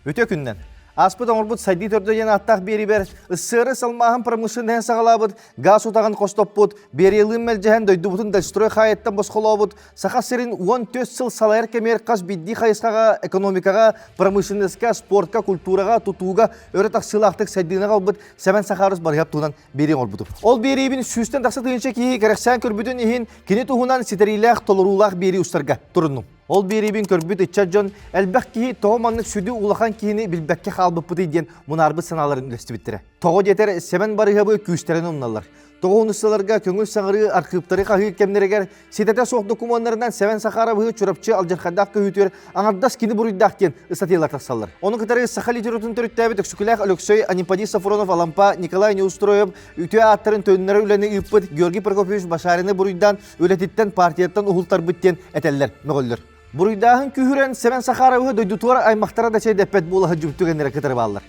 Үтүө күннэн! Ааспыт оҥорбут сайдыы төрдө диэн ааттаах биэрибэр СССР салмааһын промышленноһын саҕалаабыт, гаас утаҕын хостоппут, Бериялыын мэлдьэһэн дойдубутун Дальстрой хаайыттан босхолообут, Саха сирин 14 сыл салайар кэмигэр хас биирдии хайысхаҕа, экономикаҕа, промышленноска, спортка, культураҕа, тутууга өрө тахсыылаахтык сайдыыны аҕалбыт Сэмэн Сахаров Барыһап туһунан биэрии оҥорбутум. Ол биэриибин сүүстэн тахса тыһыынча киһи кэрэхсээн көрбүтүн иһин кини туһунан ситэриилээх, толоруулаах биэрии устарга туруннум. Ол биэриибин көрбүт ыччат дьон элбэх киһи тоҕо маннык сүдү улахан киһини билбэккэ хаалбыппытый диэн мунаарбыт санааларын үллэстибиттэрэ. Тоҕо диэтэр Сэмэн Барыһабы күүстэрин умналлар. Тоҕо сылларга көҥүл саҥарыы архыыптары хаһыы кэмнэригэр ситэтэ суох докумуоннарынан Сэмэн Сахаровы Чурапчы алдьархайдаах көһүүтүгэр аҥардас кини буруйдаах диэн ыстатыйалар тахсаллар. Ону кытары саха литературатын төрүттээбит Өксөкүлээх Өлөксөй, Анемподист Софронов, Алампа, Николай Неустроев үтүө ааттарын төннөрөр үлэни ыыппыт Георгий Прокопьевич Башарины буруйдаан үлэтиттэн партияттан уһултарбыт диэн этэллэр, мөҕөллөр. Буруйдааһын күүһүрэн Сэмэн Сахаровы дойдутугар аймахтара да чэйдэппэт буола сылдьыбыт түгэннэрэ кытары бааллар.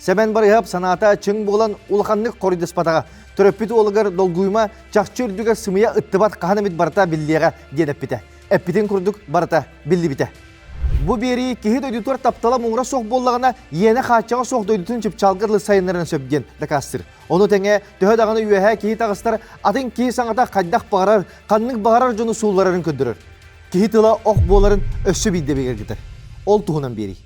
Сэмэн Барыһап санаата чыҥ буолан улаханнык хоруйдаспатаҕа. Төрөппүт уолугар долгуйма чахчы үрдүгэр сымыйа ыттыбат хаһан эмит барыта биллиэҕэ диэн эппитэ. Эппитин курдук барыта биллибитэ. Бу биэрии киһи дойдутугар таптала муҥура суох буоллаҕына, иэнэ хааччаҕа суох дойдутун чыпчаалга дылы сайыннаран сөп диэн дакаастыыр. Ону тэҥэ төһө даҕаны үөһээ киһи таҕыстар, атын киһи саҥата хайдах баҕарар, ханнык баҕарар дьону суулларарын көрдөрөр. Киһи тыла ох буоларын өссө биирдэ бигэргэтэр. Ол туһунан биэрий.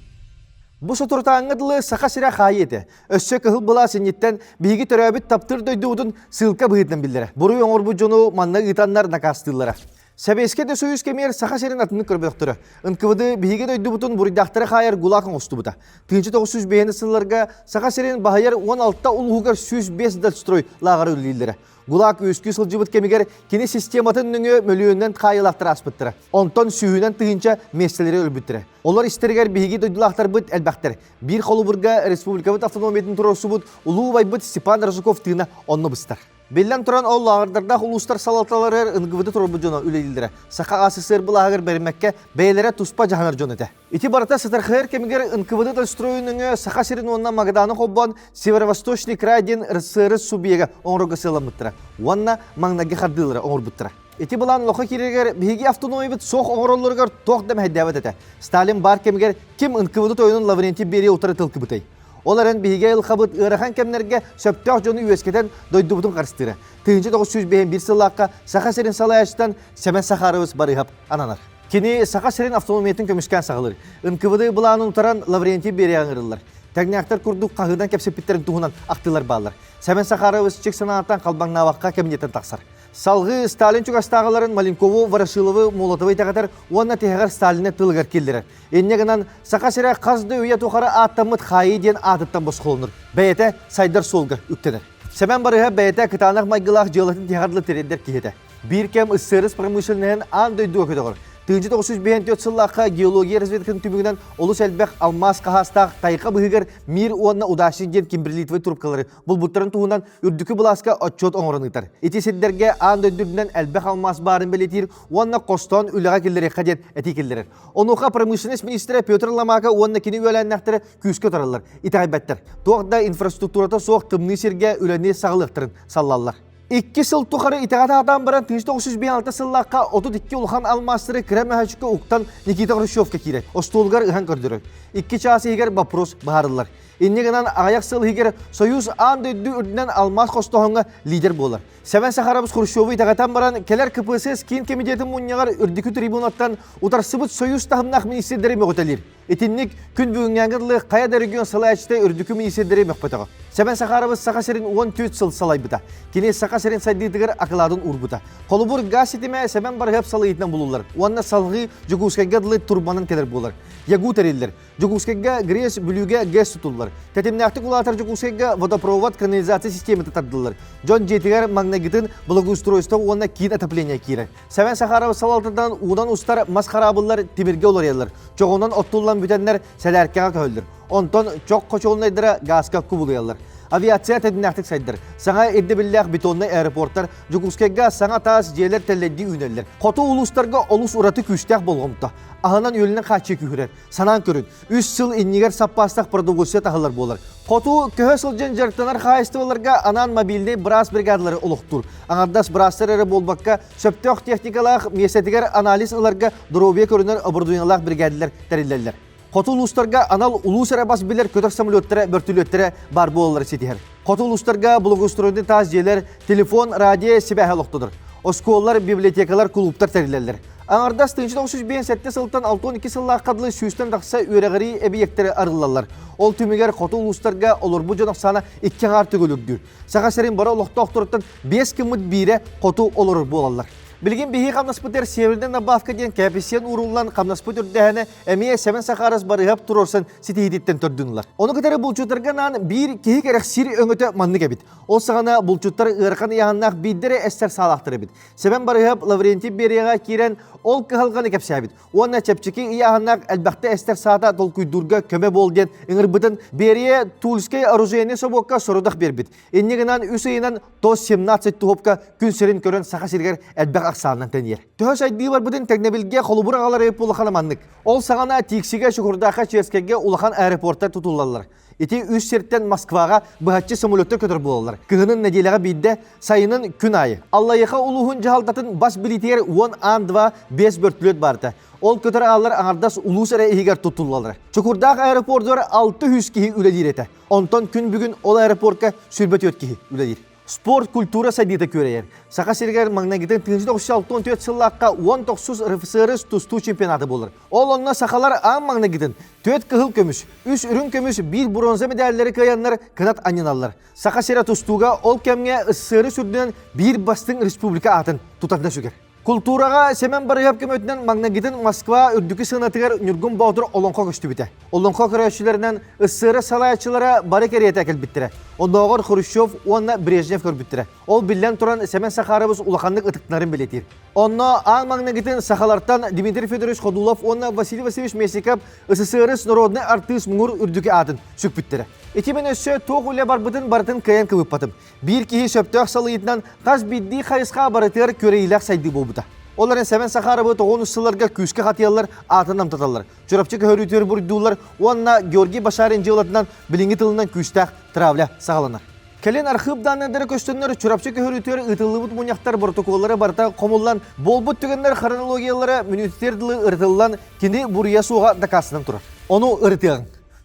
Бу соторутааҥҥа дылы Саха сирэ хаайыы этэ. Өссө кыһыл былаас инниттэн биһиги төрөөбүт таптыыр дойдубутун ссылка быһыытынан биллэрэ. Буруй оҥорбут дьону манна ыытаннар накаастыыллара. Сэбиэскэй да Союз кэмигэр Саха сирин атыннык көрбөтөхтөрө. НКВД биһиги дойдубутун буруйдаахтары хаайар ГУЛАГ оҥостубута. 1905 сылларга Саха сирин баһыйар 16 улууһугар 105 Дальстрой лааҕыры үлэлииллэрэ. ГУЛАГ үөскүү сылдьыбыт кэмигэр кини систематын нөҥүө мөлүйүөнүнэн хаайыылаахтар ааспыттара. Онтон сүүһүнэн тыһыынча миэстэлэри өлбүттэрэ. Олор истэригэр биһиги дойдулаахтарбыт элбэхтэр. Биир холобурга республикабыт автономиятын туруорсубут улуу убайбыт Степан Рожуков тыына онно быстар. Биллэн туран, ол лааҕырдардаах улуустар салалталарыгар НГВД турбут дьоно үлэлииллэрэ. Саха АССР былааһыгар бэриммэккэ, бэйэлэрэ туспа дьаһанар дьон этэ. Ити барыта сытархайар кэмигэр НКВД Дальстройун өҥө Саха сирин уонна Магаданы холбоон Северо-Восточный край диэн РСР субъега оҥорорго сыаламмыттара уонна маҥнайгы хардыылары оҥорбуттара. Ити былаан олоххо киирэригэр биһиги автономиябыт суох оҥороллоругар туох да мэһэйдээбэт этэ. Сталин баар кэмигэр ким НКВД тойонун Лаврентий Берия утары тылкыбытай? Ол эрэн биһиги айылҕабыт ыарахан кэмнэргэ сөптөөх дьону үөскэтэн дойдубутун харыстыыра. 1951 сыллаахха Саха сирин салайааччытан Сэмэн Сахарович Барыһап ананар. Кини Саха сирин автономиятын көмүскээн саҕалыыр. НКВД былаанын утаран Лаврентий Берия ыҥырыллар. Тэҥнээхтэр курдук хаһыынан кэпсэппиттэрин туһунан ахтыылар бааллар. Сэмэн Сахарович чик санааттан халбаҥнаабакка кабинеттан тахсар. Салгыы Сталин чугастааҕыларын Маленкову, Ворошиловы, Молотовы итэҕэтэр уонна тиһэҕэр Сталины тылыгар киллэрэр. Инньэ гынан Саха сирэ хас да үйэ тухары ааттаммыт хаайыы диэн аатыттан босхолонор, бэйэтэ сайдар суолга үктэнэр. Сэмэн Барыһа бэйэтэ кытаанах майгылаах дьыалатын тиһэҕэр дылы тириэрдэр киһи этэ. Биир кэм СССР промышленноһын аан дойдуга көтөҕөр. 1954 сыллаахха геология разведкатын түмүгүнэн олус элбэх алмаас хаһаастаах тайҕа быһыгар Мир уонна Удачник диэн кимберлитовай трубкалары булбуттарын туһунан үрдүкү былааска отчуот оҥорон ыытар. Ити сирдэргэ аан дойду үрдүнэн элбэх алмаас баарын бэлиэтиир уонна хостоон үлэҕэ киллэриэххэ диэн этии киллэрэр. Онуоха промышленность министрэ Петр Ломако уонна кини үөлээннээхтэрэ күүскэ утараллар, итэҕэйбэттэр. Туох да инфраструктурата суох тымныы сиргэ үлэни саҕалыахтарын саллаллар. Икки сыл тухары итэҕэтэ баран 1956 сыллаахха 32 улахан алмаастары кыра мөһөөччүккэ уктан Никита Хрущевка киирэр, остуолугар ыһан көрдөрөр. Икки чаас иһигэр вопрос быһаарыллар. Инньэ гынан аҕыйах сыл иһигэр Союз аан дойду үрдүнэн алмаас хостоһуҥҥа лидер буолар. Сэмэн Сахарабыс Хрущеву итэҕэтэн баран, кэлэр КПСС киин кэмитиэтин мунньаҕар үрдүкү трибунаттан утарсыбыт Союз таһымнаах министрдэри мөҕүтэлиир. Итинник күн бүгүҥҥээҥҥэ дылы хайа да регион салайааччыта үрдүкү министрдэри мөхпөтөҕө. Сэмэн Сахарабыс Саха сирин 14 сыл салайбыта. Кини Саха сирин сайдыытыгар акылаатын уурбута. Холобур, газ ситимэ Сэмэн Барыһап салайыытынан булуллар уонна салҕыы Дьокуускайга дылы турбанан кэлэр буолар. ЯГУ тэриллэр. Дьокуускайга ГРЭС, Бүлүүгэ ГЭС тутуллар. Тэтимнээхтик улаатар Дьокуускайга водопровод, канализация системата тардыллар. Дьон дьиэтигэр маҥнайгытын благоустройство уонна киин отопление киирэр. Сэмэн Сахаров салалтатынан уунан устар мас хараабыллар тимиргэ уларыйаллар. Чоҕунан оттуллан бүтэннэр сэлээркэҕэ көһөллөр. Онтон чох хочуолунайдара гааска кубулуйаллар. Авиация тэтимнээхтик сайдар. Саҥа ирдэбиллээх бетоннай аэропортар Дьокуускайга саҥа таас дьиэлэр тэллэйдии үүнэллэр. Хоту улуустарга олус ураты күүстээх болҕомто. Аһынан-үөлүнэн хааччыы күүһүрэр. Санаан көрүн, үс сыл иннигэр саппаастаах продовольствие таһыллар буолар. Хоту көһө сылдьан дьарыктанар хаһаайыстыбаларга анаан мобильнай быраас бригадалары олохтуур. Аҥардас быраастар эрэ буолбакка, сөптөөх техникалаах миэстэтигэр анализ ыларга доруобуйа көрүнэр оборудованиелаах бригадалар тэриллэллэр. Хоту улуустарга анал улуус эрэ бас билэр көтөр самолеттара, бөртүлүөттэрэ баар буолаллары ситиһэр. Хоту улуустарга благоустройный таас дьиэлэр, телефон, радио сибээһэ олохтонор. Оскуолалар, библиотекалар, кулууптар тэриллэллэр. Аҥардас 1957 сылтан 62 сыллаахха дылы сүүстэн тахса үөрэҕирии эбийиэктэрэ арыллаллар. Ол түмүгэр хоту улуустарга олорбут дьон ахсаана икки аҥаар төгүл үрдүүр. Саха сирин бары олохтоохторуттан биэс гыммыт биирэ хоту олорор буолаллар. Билигин биһиги хамнаспытыгар Северная набавка диэн кээписиэн ууруллан хамнаспыт үрдээһинэ эмиэ Сэмэн Сахарас Барыһап туруорсан ситиһиититтэн төрдүн Ону кытары булчуттарга анаан биир киһи кэрэхсиир өҥөтө маннык эбит. Ол саҕана булчуттар ыарахан ыйааһыннаах биирдэрэ эстэр саалаахтар эбит. Сэмэн Барыһап Лаврентий Берияҕа киирэн ол кыһалҕаны кэпсээбит уонна чэпчэки ыйааһыннаах элбэхтэ эстэр саата толкуйдуурга көмө буол диэн ыҥырбытын Берия Тульскай оружейный собуокка сорудах биэрбит. Инньэ гынан үс ыйынан ТОС-17 туһупка күн сирин көрөн Саха сиригэр элбэх ахсаанынан тэнийэр. Төһө сайдыы барбытын тэҥнэбилгэ холобур аҕалар эбит улахана маннык. Ол саҕана Тиксигэ, Чокурдаахха, Черскэйгэ улахан аэропорттар тутуллаллар. Ити үс сиртэн Москваҕа быһаччы самолеттар көтөр буолаллар. Кыһынын нэдиэлэҕэ биирдэ, сайынын күн аайы. Аллайыаха улууһун дьаһалтатын бас билиитигэр 10 Ан-2 5 бөртүлүөт баарта. Ол көтөр ааллар аҥардас улуус эрэ иһигэр туттуллаллар. Чокурдаах аэропордугар 600 киһи үлэлиир этэ. Онтон күн бүгүн ол аэропортка 24 киһи үлэлиир. Спорт, культура сайдыыта күөрэйэр. Саха сиригэр маҥнайгытын 1964 сыллаахха 19 РФСР тустуу чемпионата буолар. Ол онно сахалар аан маҥнайгытын 4 кыһыл көмүс, 3 үрүҥ көмүс, 1 бронза медаллары кыайаннар кынат анньыналлар. Саха сирэ тустууга ол кэмҥэ СССР үрдүнэн биир бастыҥ республика аатын тутарда сүгэр. Култуураҕа Сэмэн Барыһап көмөтүнэн маҥнайгытын Москва үрдүкү сыанатыгар Ньургун Боотур олоҥхо көстүбүтэ. Олоҥхо көрөөччүлэринэн СССР салайааччылара бары кэриэтэ кэлбиттэрэ. Оннооҕор Хрущев уонна Брежнев көрбүттэрэ. Ол биллэн туран Сэмэн Сахарович улаханнык ытыктанарын бэлиэтиир. Онно аан маҥнайгытын сахалартан Дмитрий Федорович Ходулов уонна Василий Васильевич Местников СССР народнай артыыс муҥур үрдүкү аатын сүкпүттэрэ. Ити мин өссө туох үлэ барбытын барытын кыайан кыбыппатым. Биир киһи сөптөөх салыйытынан хас биирдии хайысха барытыгар күөрэйиилээх сайдыы буолбута. Ол эрэн Сэмэн Сахаровы тоҕуон сылларга күүскэ хатыйаллар, аатын намтаталлар. Чурапчы көһөрүүтүгэр буруйдууллар уонна Георгий Башарин дьыалатынан билиҥҥи тылынан күүстээх травля саҕаланар. Кэлин архыып дааннайдара көстөннөр Чурапчы көһөрүүтүгэр ыытыллыбыт мунньахтар боротокуоллара барыта хомуллан, буолбут түгэннэр хронологиялара мүнүүтүтүгэр дылы ырытыллан, кини буруйа суоҕа дакаастанан турар. Ону ырытыаҕыҥ.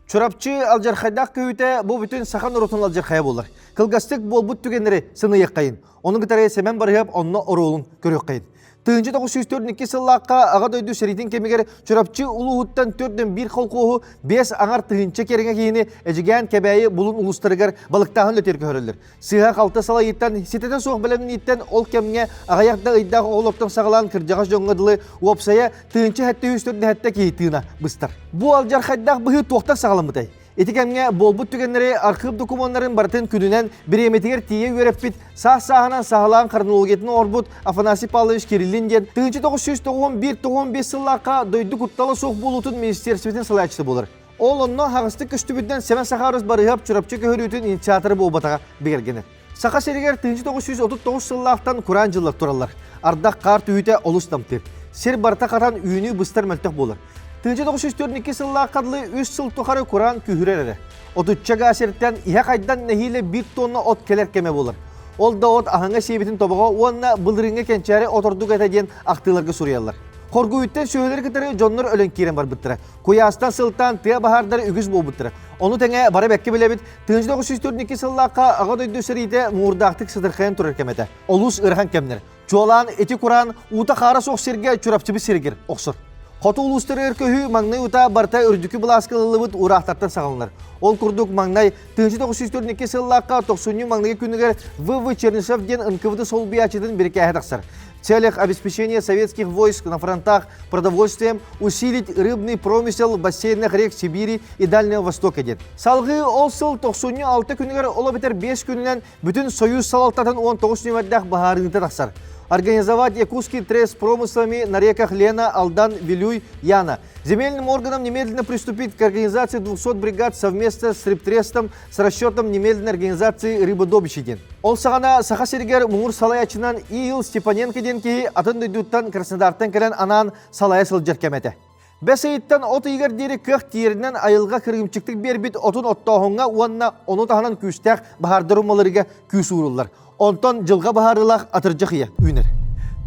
Чурапчы алдьархайдаах көһүүтэ бу бүтүн саха норуотун алдьархайа буолар. Кылгастык буолбут түгэннэри сыныйыаххайын. Ону кытары Сэмэн Барыһап онно оруолун көрүөххэйин. 1942 сыллаахха Аҕа дойду сэриитин кэмигэр Чурапчы улууһуттан төрдөн биир холкуоһу биэс аҥар тыһыынча кэриҥэ киһини Эдьигээн, Кэбээйи, Булун улуустарыгар балыктааһын үлэтигэр көһөрөллөр. Сыыһа-халты салайыыттан, ситэтэ суох бэлэмнииттэн ол кэмҥэ аҕыйах да ыйдаах оҕолортон саҕалаан кырдьаҕас дьоҥҥо дылы уопсайа тыһыынча сэттэ үс төрдүһэттэ киһи тыына быстар. Бу алдьархайдаах быһыы туохтан саҕаламмытай? Ити кэмҥэ буолбут түгэннэри архыып докумуоннарын барытын күнүнэн бириэмэтигэр тиийэ үөрэппит, саас-сааһынан саҕалаан хронологиятын оҥорбут Афанасий Павлович Кириллин диэн 1991-95 сыллаахха дойду куттала суох буолуутун министиэрстибэтин салайааччыта буолар. Ол онно аһаҕастык көстүбүтүнэн Сэмэн Сахаров Барыһап Чурапчы көһөрүүтүн инициаторы буолбатаҕа бигэргэнэр. Саха сиригэр 1939 сыллаахтан кураан дьыллар тураллар. Ардах хаар түһүүтэ олус намтыыр. Сир барыта хатан үүнүү быстар мөлтөх буолар. 1942 сыллаахха дылы үс сыл тухары кураан күүһүрэр эрэ. Отучча гаа сиртэн иһэ хайдан нэһиилэ биир тонна от кэлэр кэмэ буолар. Ол да от аһыҥа сиэбитин тобоҕо уонна былырыыҥҥы кэнчээри от ордук этэ диэн ахтыыларга суруйаллар. Хоргуйуттан сүөһүлэри кытары дьоннор өлөн киирэн барбыттара. Куйаастан сылтаан тыа баһаардара үгүс буолбуттара. Ону тэҥэ бары бэккэ билэбит, 1942 сыллаахха Аҕа дойду сэриитэ муҥурдаахтык сытырхайан турар кэм этэ. Олус ыарахан кэмнэр. Чуолаан ити кураан уута-хаара суох сиргэ Чурапчыбыт сиригэр охсор. Хоту улуустары көһүү маҥнай утаа барыта үрдүкү былааска ылыллыбыт уураахтартан саҕаланар. Ол курдук маҥнай 1942 сыллаахха тохсунньу маҥнайгы күнүгэр В.В. Чернышев диэн НКВД солбуйааччытын бирикээһэ тахсар. В целях обеспечения советских войск на фронтах продовольствием усилить рыбный промысел в бассейнах рек Сибири и Дальнего Востока диэн. Салгыы ол сыл тохсунньу алта күнүгэр ол эбэтэр биэс күнүнэн бүтүн Союз салалтатын 19 нүмердээх баһаарыыта тахсар. Организовать якутский трест промыслами на реках Лена, Алдан, Вилюй, Яна. Земельным органам немедленно приступить к организации 200 бригад совместно с Рыбтрестом с расчетом немедленной организации рыбодобычи диэн. Ол саҕана Саха сиригэр муҥур салайааччынан И.Ил Степаненко диэн киһи атын дойдуттан Краснодартан кэлэн анаан салайа сылдьар кэмэ этэ. Бэс ыйыттан от ыйыгар диэри кыах тиэринэн айылҕа кырыымчыктык биэрбит отун оттооһуҥҥа уонна ону таһынан күүстээх баһаардар умаларыга күүс ууруллар. Онтон дьылҕа баһаарыылаах атырдьах ыйа үүнэр.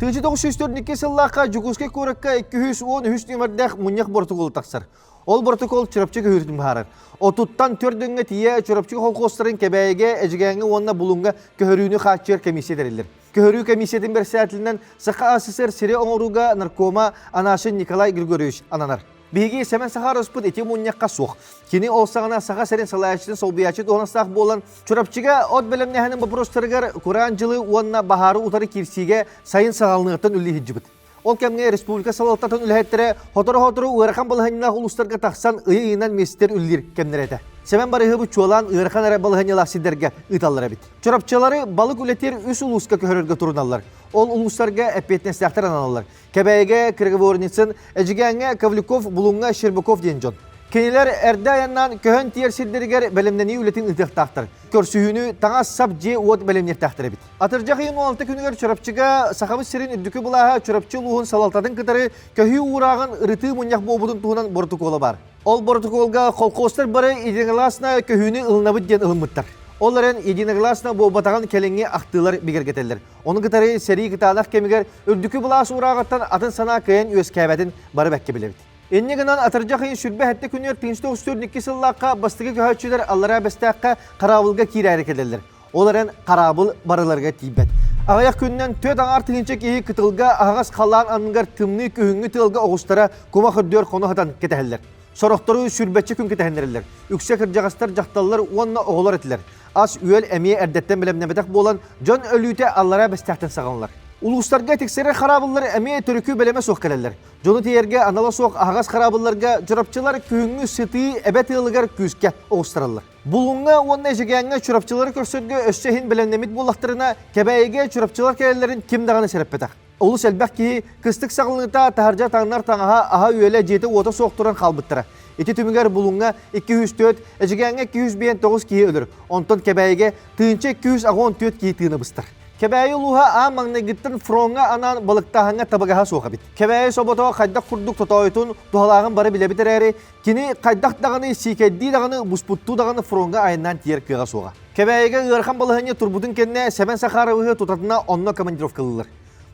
1942 сыллаахха Дьокуускай куоракка 213 нүөмэрдээх мунньах боротокуола тахсар. Ол боротокуол Чурапчы көһүүрүтүн быһаарар. Отуттан төрдүҥҥэ тиийэ Чурапчы холкуостарын Кэбээйигэ, Эдьигээҥҥэ уонна Булуҥҥа көһөрүүнү хааччыйар комиссия тэриллэр. Көһөрүү комиссиятын бэрэссэдээтэлинэн Саха АССР сири оҥорууга наркома Анашин Николай Григорьевич ананар. Биһиги Сэмэн Сахароспут ити мунньахха суох. Кини ол саҕана Саха сирин салайааччытын солбуйааччы дуоһунастаах буолан, Чурапчыга от бэлэмнээһинин боппуруостарыгар кураан дьылы уонна баһаары утары киирсиигэ сайын саҕаланыаҕыттан үлэлии сылдьыбыт. Ол кэмҥэ республика салалтатын үлэһиттэрэ сотору-сотору ыарахан балаһыанньалаах улуустарга тахсан ыйы-ыйынан миэстэтигэр үлэлиир кэмнэрэ этэ. Сэмэн Барыһыбы чуолаан ыарахан эрэ балаһыанньалаах сирдэргэ ыыталлар эбит. Чурапчылары балык үлэтигэр үс улууска көһөрөргө туруналлар. Ол улуустарга эппиэтинэстээхтэр ананаллар. Кэбээйигэ Криговорницын, Эдьигээҥҥэ Ковлюков, Булуҥҥа Щербаков диэн дьон. Кинилэр эрдэ айаннаан көһөн тиийэр сирдэригэр бэлэмнэнии үлэтин ыытыахтаахтар. Көрсүһүүнү таҥас-сап дьиэ-уот бэлэмниэхтээхтэр эбит. Атырдьах ыйын 16 күнүгэр Чурапчыга Сахабыт сирин үрдүкү былааһа Чурапчы улууһун салалтатын кытары көһүү уурааҕын ырытыы мунньах буолбутун туһунан боротокуола баар. Ол боротокуолга колхозтар бары единогласно көһүүнү ылынабыт диэн ылыммыттар. Ол эрэн единогласно буолбатаҕын кэлиҥҥи ахтыылар бигэргэтэллэр. Ону кытары сэрии кытаанах кэмигэр үрдүкү былаас уурааҕыттан атын санаа кыайан үөскээбэтин бары бэккэ билэбит. Инньэ гынан атырдьах ыйын сүрбэ сэттэ күнүгэр 1942 сыллаахха бастакы көһөөччүлэр Аллараа Бэстээххэ хараабылга киирээри кэлэллэр. Ол эрэн хараабыл барыларыгар тиийбэт. Аҕыйах күнүнэн түөрт аҥаар тыһыынча киһи кытылга аһаҕас халлаан анныгар тымныы күһүҥҥү тыалга оҕустара кумах үрдүгэр хоно сытан кэтэһэллэр. Сорохтору сүүрбэччэ күн кэтэһиннэрэллэр. Үксэ кырдьаҕастар, дьахталлар уонна оҕолор этилэр. Ас-үөл эмиэ эрдэттэн бэлэмнэммэтэх буолан, дьон өлүүтэ аллараа Бэстээхтэн саҕаланар. Улуустарга тиксэрэр хараабыллар эмиэ төрүкү бэлэмэ суох кэлэллэр. Дьону тиэйэргэ анала суох аһаҕас хараабылларга чурапчылар күһүҥҥү сытыы эбэ тыалыгар күүскэ оҕустараллар. Булуҥҥа уонна Эдьигээҥҥэ чурапчылары көрсөргө өссө иһин бэлэмнэммит буоллахтарына, Кэбээйигэ чурапчылар кэлэллэрин ким даҕаны сэрэппэтэх. Олус элбэх киһи кыстык саҕаланыыта таһырдьа таҥнар таҥаһа аһа-үөлэ дьиэтэ-уота суох туран хаалбыттара. Ити түмүгэр Булуҥҥа 204, Эдьигээҥҥэ 259 киһи өлөр, онтон Кэбээйигэ 1284 киһи тыына быстар. Кэбээйи улууһа аан маҥнайгыттан фроҥҥа анаан балыктааһыҥҥа табыгаһа суох эбит. Кэбээйи собото хайдах курдук тотоойутун, туһалааҕын бары билэбит эрээри, кини хайдах даҕаны сиикэйдии даҕаны, буспуттуу даҕаны фроҥҥа айаннаан тиийэр кыаҕа суоҕа. Кэбээйигэ ыарахан балаһыанньа турбутун кэннэ Сэмэн Сахаровиһы тутатына онно командировкалыыллар.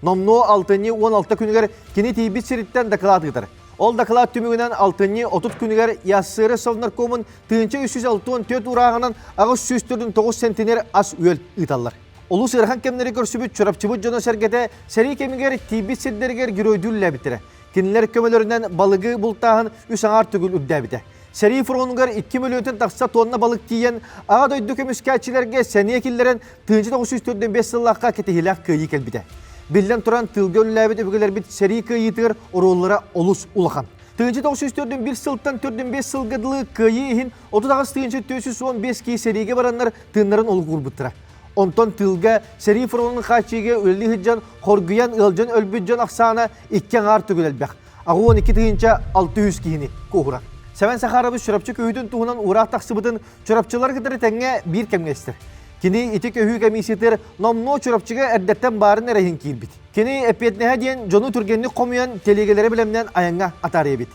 Номнуо алтынньы 16 күнүгэр кини тиийбит сириттэн дакылаат ыытар. Ол дакылаат түмүгүнэн алтынньы 30 күнүгэр ЯССР Совнаркомун 1364 уурааҕынан 849 сентинер ас-үөл ыыталлар. Олус ыарахан кэмнэри көрсүбүт Чурапчыбыт дьоно-сэргэтэ сэрии кэмигэр тиийбит сирдэригэр геройдуу үлэлээбиттэрэ. Кинилэр көмөлөрүнэн балыгы бултааһын үс аҥаар төгүл үрдээбитэ. Сэрии фронугар 2 мөлүйүөнтэн тахса тонна балык тиийэн, Аҕа дойду көмүскээччилэргэ сэниэ киллэрэн 1945 сыллаахха кэтэһиилээх кыайыы кэлбитэ. Биллэн туран, тыылга үлэлээбит өбүгэлэрбит сэрии кыайыытыгар оруоллара олус улахан. 1941 сылтан 45 сылга дылы кыайыы иһин 38 415 киһи сэриигэ бараннар тыыннарын олук уурбуттара. Онтон тыылга сэрии фронун хааччыйыыга үлэлии сылдьан хоргуйан ыалдьан өлбүт дьон ахсаана икки аҥаар төгүл элбэх. 82 600 киһини куоһурар. Сэмэн Сахарович Чурапчы көһүүтүн туһунан уураах тахсыбытын Чурапчылар кытары тэҥҥэ биир кэмҥэ истэр. Кини ити көһүү комиссиятыгар номнуо Чурапчыга эрдэттэн баарын эрэ иһин киирбит. Кини эппиэтинэһэ диэн дьону түргэнник хомуйан тэлиэгэлэри бэлэмнээн айаҥҥа атаарыы эбит.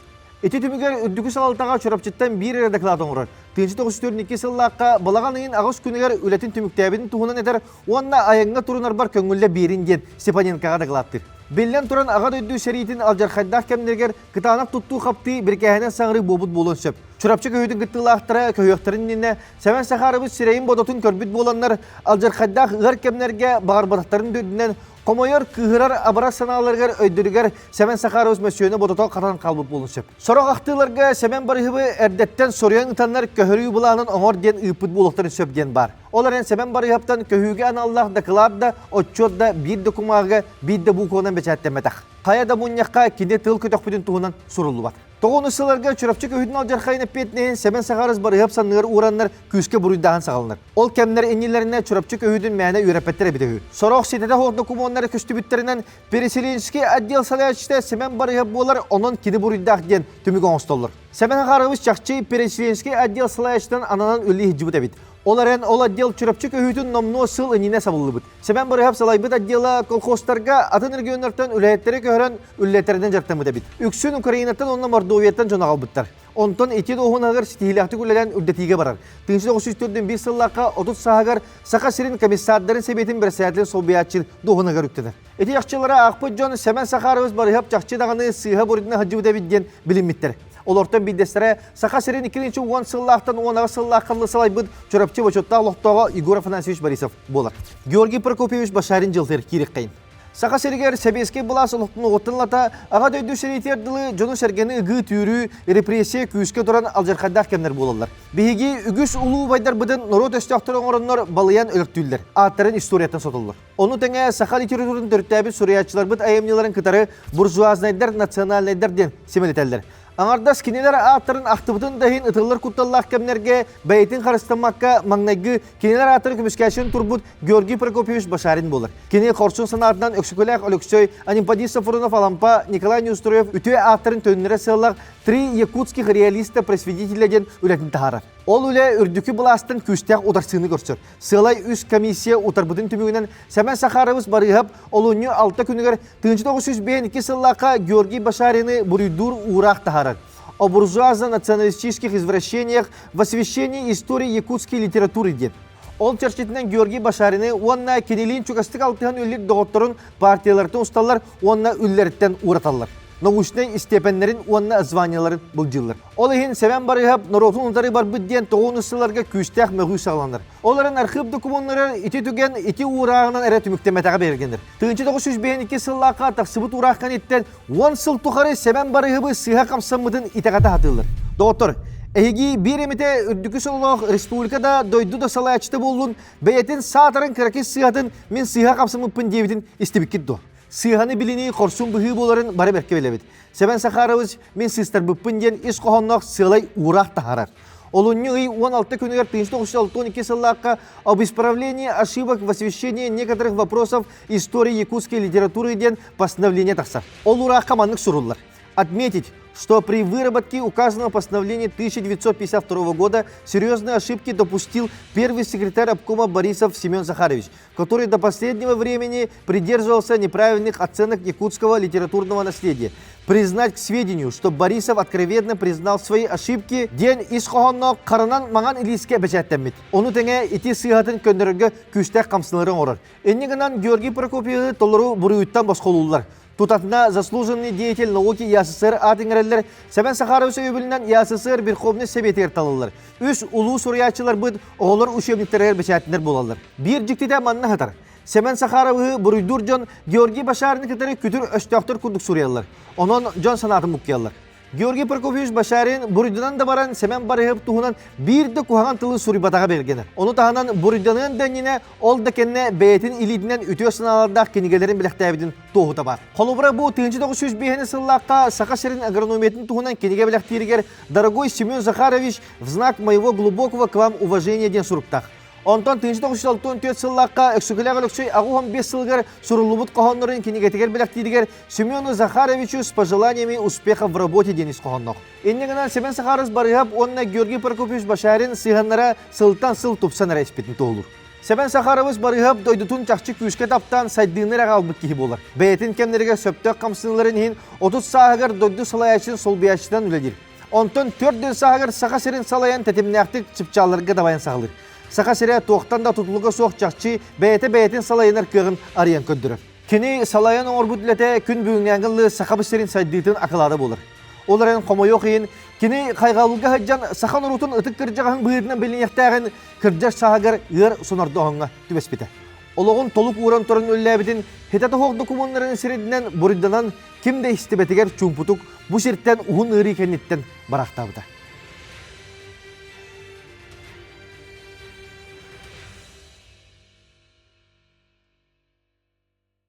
Ити түмүгэр үрдүкү салалтаҕа Чурапчыттан биир эрэ доклад оҥорор. 1904 сыллаахха балаҕан ыйын аҕыс күнүгэр үлэтин түмүктээбитин туһунан этэр уонна айаҥҥа турунарбар көҥүллэ биэрин диэн Степаненкоҕа дакылааттыыр. Биллэн туран, Аҕа дойду сэриитин алдьархайдаах кэмнэригэр кытаанах туттуу-хаптыы бирикээһинэн саҥарыы буолбут буолуон сөп. Чурапчы көһүүтүн кыттыылаахтара көһүөхтэрин иннинэ Сэмэн Сахарыбыт сирэйин бодотун көрбүт буоланнар, алдьархайдаах ыар кэмнэргэ баҕарбатахтарын да үрдүнэн хомойор, кыыһырар, абарар санааларыгар өйдөрүгэр Сэмэн Сахарович мөссүөнэ бодото хатан хаалбыт буолуон сөп. Сорох ахтыыларга Сэмэн Барыһыбы эрдэттэн соруйан ытаннар көһөрүү былаанын оҥор диэн ыыппыт буолуохтарын сөп диэн баар. Ол эрэн Сэмэн Барыһаптан көһүүгэ аналлаах дакылаат да, отчуот да биир да кумааҕыга, биир да буукубанан бэчээттэммэтэх. Хайа да мунньахха кини тыл көтөхпүтүн туһунан суруллубат. Тоҕо сылларга Чурапчы көһүүтүн алдьархайын эппиэтинэһин Сэмэн Сахарыс Барыһап санныгар уураннар күүскэ буруйдааһын саҕаланар. Ол кэмнэр иннилэринэ Чурапчы көһүүтүн мээнэ үөрэппэттэр эбитэ үһү. Сорох ситэтэ суох докумуоннара көстүбүттэринэн Переселенческий отдел салайааччыта Сэмэн Барыһап буолар, онон кини буруйдаах диэн түмүк оҥостоллор. Сэмэн Захарович чахчы Переселенческий отдел салайааччытынан ананан үлэлии сылдьыбыт эбит. Ол эрэн ол отдел Чурапчы көһүүтүн номнуо сыл иннинэ сабыллыбыт. Сэмэн Барыһап салайбыт отдела колхозтарга атын регионнартан үлэһиттэри көһөрөн үлэлэтэринэн дьарыктаммыт эбит. Үксүн Украинаттан уонна Мордовияттан дьон аҕалбыттар. Онтон ити дуоһунаһыгар ситиһиилээхтик үлэлээн үрдэтиигэ барар. 1904 сыллаахха 30 сааһыгар Саха сирин комиссардарын сэбиэтин бэрэссэдээтэлин солбуйааччы дуоһунаһыгар үктэнэр. Ити чахчылары аахпыт дьон Сэмэн Сахарович Барыһап чахчы даҕаны сыыһа буруйдана сылдьыбыт эбит диэн билиммиттэр. Олортон биирдэстэрэ Саха сирин 210 сыллаахтан 18 сыллаахха дылы салайбыт Чурапчы бочуоттаах олохтооҕо Егор Афанасьевич Борисов буолар. Георгий Прокопьевич Башарин дьылтыыр киириэххэйин. Саха сиригэр сэбиэскэй былаас олохтон ылата Аҕа дойду сэриитигэр дылы дьону-сэргэни ыгыы-түүрүү, репрессия күүскэ туран алдьархайдаах кэмнэр буолаллар. Биһиги үгүс улуу убайдарбытын норуот өстөөхтөрө оҥороннор балыйан өлөртүүллэр, ааттарын историяттан сотоллор. Ону тэҥэ саха литературатын төрүттээбит суруйааччыларбыт айымньыларын кытары буржуазнайдар, национальнайдар диэн симэлитэллэр. Аҥардас кинилэр ааттарын ахтыбытын да иһин ытыллар кутталлаах кэмнэргэ бэйэтин харыстаммакка маҥнайгы кинилэр ааттарын көмүскээччинэн турбут Георгий Прокопьевич Башарин буолар. Кини хорсун санаатынан Өксөкүлээх Өлөксөй, Анемподист Софронов Алампа, Николай Неустроев үтүө ааттарын төннөрө сыаллаах «Три якутских реалиста-просветителя» диэн үлэтин таһаарар. Ол үлэ үрдүкү былаастан күүстээх утарсыыны көрсөр. Сыалай үс комиссия утарбытын түмүгүнэн Сэмэн Сахарович Барыыһап олунньу 6 күнүгэр 1952 сыллаахха Георгий Башарины буруйдуур уураах таһаарар. О буржуазно-националистических извращениях в освещении истории якутской литературы диэн. Ол чэрчитинэн Георгий Башарины уонна кинилиин чугастык алтыһан үллүк доҕотторун партиялартан усталлар уонна үллэриттэн уураталлар. Научнай истиэпэннэрин уонна званиеларын былдьыыллар. Ол иһин Сэмэн Барыыһап норуотун утары барбыт диэн тоҕуон сылларга күүстээх мөҕүү саҕаланар. Ол эрэн архыып докумуоннарыгар ити түгэн ити уурааҕынан эрэ түмүктэммэтэҕэ бигэргэнэр. 1952 сыллаахха тахсыбыт уураах кэнниттэн 10 сыл тухары Сэмэн Барыыһабы сыыһа хамсаммытын итэҕэтэ сатыыллар. Доҕоттор, эһиги биир эмитэ үрдүкү сололоох республика да, дойду да салайааччыта буоллун, бэйэтин саатарын кыракый сыыһатын мин сыыһа хамсаммыппын диэбитин истибиккит дуо? Сыыһаны билинии хорсун быһыы буоларын бары бэркэ билэбит. Сэмэн Сахарович мин сыыстарбыппын диэн ис хоһоонноох сыалай уураах таһаарар. Олунньу ый 16 күнүгэр 1962 сыллаахха об исправлении ошибок в освещении некоторых вопросов истории якутской литературы диэн постановление тахсар. Ол уураахха маннык суруллар. Отметить, что при выработке указанного постановления 1952 года серьезные ошибки допустил первый секретарь обкома Борисов Семен Захарович, который до последнего времени придерживался неправильных оценок якутского литературного наследия. Признать к сведению, что Борисов откровенно признал свои ошибки, диэн ис хоһоонноох харанан маҥан илиискэ бэчээттэммит. Ону тэҥэ ити сыыһатын көннөрөргө күүстээх хамсаныылары оҥорор. Инньэ гынан Георгий Прокопьевы толору буруйуттан босхолууллар. Тутатына заслуженный деятель науки ЯССР аат иҥэрэллэр, Сэмэн Сахарович өйөбүлүнэн ЯССР Верховный Советигэр талыллар. Үс улуу суруйааччыларбыт оҕолор учебниктарыгар бэчээттэнэр буолаллар. Биир дьиктитэ манна сытар. Сэмэн Сахаровиһы буруйдуур дьон Георгий Башарины кытары күтүр өстөөхтөр курдук суруйаллар. Онон дьон санаатын буккуйаллар. Георгий Прокопьевич Башарин буруйданан да баран Сэмэн Барыһып туһунан биир да куһаҕан тылы суруйбатаҕа бэлгэнэр. Ону таһынан буруйданыан да иннинэ ол да кэннэ бэйэтин илиитинэн үтүө санаалардаах кинигэлэрин бэлэхтээбитин туоһута баар. Холобура бу 1905 сыллаахха Саха сирин агрономиятын туһунан кинигэ бэлэхтииригэр «Дорогой Семен Захарович, в знак моего глубокого к вам уважения» диэн суруктаах. Онтон 1964 сыллаахха Өксөкүлээх Өлөксөй 85 сылыгар суруллубут хоһооннорун кинигэтигэр бэлэхтииригэр Семену Захаровичу с пожеланиями успеха в работе диэн ис хоһоонноох. Инньэ гынан Семен Сахаров Барыһап уонна Георгий Прокопьевич Башарин сыһыаннара сылтан сыл тупсан эрэ испитин туоһулуур. Сэмэн Сахарович Барыһап дойдутун чахчы күүскэ таптаан сайдыыны эрэ хаалбыт киһи буолар. Бэйэтин кэмнэригэр сөптөөх хамсаныыларын иһин 30 сааһыгар дойду салайааччытын солбуйааччытынан үлэлиир. Онтон 4 сааһыгар Саха сирин салайан тэтимнээхтик чыпчаалларга дабайан саҕалыыр. Саха сирэ туохтан да тутулуга суох чахчы бэйэтэ бэйэтин салайынар кыаҕын арыйан көрдөрөр. Кини салайан оҥорбут үлэтэ күн бүгүҥҥээҥҥи дылы Саха сирин сайдыытын акылаата буолар. Ол эрэн хомойуох иһин, кини хайҕабылга сылдьан саха норуотун ытык кырдьаҕаһын быһыытынан билиниэхтээҕин кырдьар сааһыгар ыар сонордооһуҥҥа түбэспитэ. Олоҕун толук ууран туран үлэлээбитин хитэ тоһуох докумуоннарын сирэйинэн буруйданан ким да истибэтигэр чуумпутук бу сиртэн уһун ыарыы кэнниттэн бараахтаабыта.